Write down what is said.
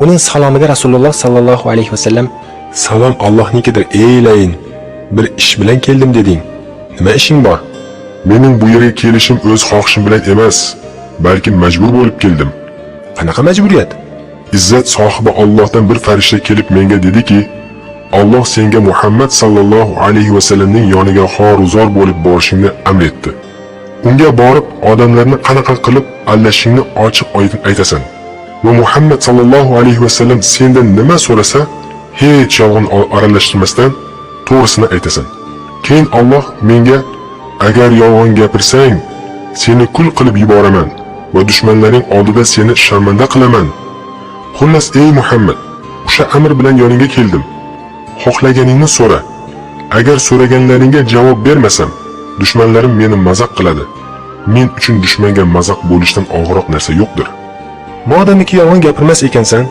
Uning salomiga Rasululloh sallallohu alayhi vasallam: Salom Allohnikidir, ey layin. Bir ish bilan keldim deding. Nima ishing bor? Mening bu yerga kelishim o'z xohishim bilan emas, balki majbur bo'lib keldim. Qanaqa majburiyat? Izzat sohibi Allohdan bir farishta kelib menga dediki, Alloh senga Muhammad sallallohu alayhi vasallamning yoniga xoruzor bo'lib borishingni amr etdi. Unga borib odamlarni qanaqa qilib aldashingni ochiq oydin aytasan. Va Muhammad sallallohu alayhi vasallam sendan nima so'rasa, hech yolg'on aralashtirmasdan to'g'risini aytasan. Keyin Alloh menga agar yolg'on gapirsang, seni kul qilib yuboraman va dushmanlaring oldida seni sharmanda qilaman. Xullas, ey Muhammad, o'sha amr bilan yoningga keldim. Xohlaganingni so'ra. Agar so'raganlaringga javob bermasam, dushmanlarim meni mazaq qiladi. Men uchun dushmanga mazaq bo'lishdan og'irroq narsa yo'qdir. Modomiki yolg'on gapirmas ekansan,